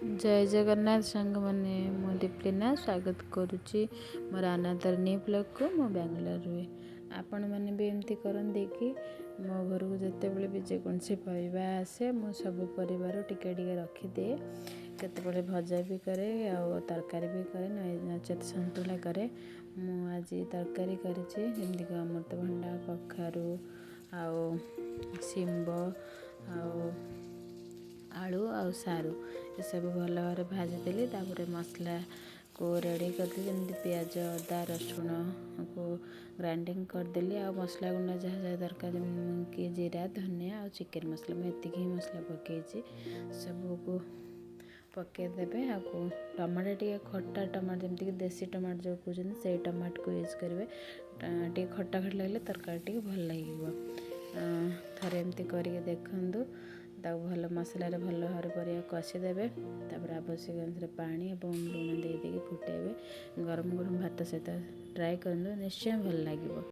ଜୟ ଜଗନ୍ନାଥ ସାଙ୍ଗମାନେ, ମୁଁ ଦୀପ୍ଲିନା ସ୍ୱାଗତ କରୁଛି ମୋର ଆନାଦର ନ୍ୟୁ ବ୍ଲଗ୍କୁ। ମୁଁ ବାଙ୍ଗାଲୋର ରୁହେ। ଆପଣମାନେ ବି ଏମିତି କରନ୍ତି କି? ମୋ ଘରକୁ ଯେତେବେଳେ ବି ଯେକୌଣସି ପରିବା ଆସେ, ମୁଁ ସବୁ ପରିବାରୁ ଟିକେ ଟିକେ ରଖିଦିଏ। କେତେବେଳେ ଭଜା ବି କରେ ଆଉ ତରକାରୀ ବି କରେ, ନଚେତ୍ ସନ୍ତୁଳା କରେ। ମୁଁ ଆଜି ତରକାରୀ କରିଛି, ଯେମିତିକି ଅମୃତଭଣ୍ଡା, କଖାରୁ ଆଉ ଶିମ୍ବ ଆଉ ଆଳୁ ଆଉ ସାରୁ, ଏସବୁ ଭଲ ଭାବରେ ଭାଜିଦେଲି। ତାପରେ ମସଲାକୁ ରେଡ଼ି କରିଦେଲି, ଯେମିତି ପିଆଜ, ଅଦା, ରସୁଣକୁ ଗ୍ରାଇଣ୍ଡିଙ୍ଗ କରିଦେଲି ଆଉ ମସଲା ଗୁଣ୍ଡ ଯାହା ଯାହା ଦରକାର, ଯେମିତିକି ଜିରା, ଧନିଆ ଆଉ ଚିକେନ୍ ମସଲା। ମୁଁ ଏତିକି ହିଁ ମସଲା ପକାଇଛି। ସବୁକୁ ପକାଇଦେବେ। ଆଉ ଟମାଟୋ ଟିକେ ଖଟା ଟମାଟୋ, ଯେମିତିକି ଦେଶୀ ଟମାଟୋ ଯେଉଁ କହୁଛନ୍ତି, ସେଇ ଟମାଟୋକୁ ୟୁଜ୍ କରିବେ। ଟିକେ ଖଟା ଖଟା ଲାଗିଲେ ତରକାରୀ ଟିକେ ଭଲ ଲାଗିବ। ଥରେ ଏମିତି କରିକି ଦେଖନ୍ତୁ। ତାକୁ ଭଲ ମସଲାରେ ଭଲ ଭାବରେ ପରିବା କଷିଦେବେ। ତାପରେ ଆବଶ୍ୟକ ଅନୁସାରେ ପାଣି ଏବଂ ଲୁଣ ଦେଇ ଦେଇକି ଫୁଟାଇବେ। ଗରମ ଗରମ ଭାତ ସହିତ ଟ୍ରାଏ କରନ୍ତୁ, ନିଶ୍ଚୟ ଭଲ ଲାଗିବ।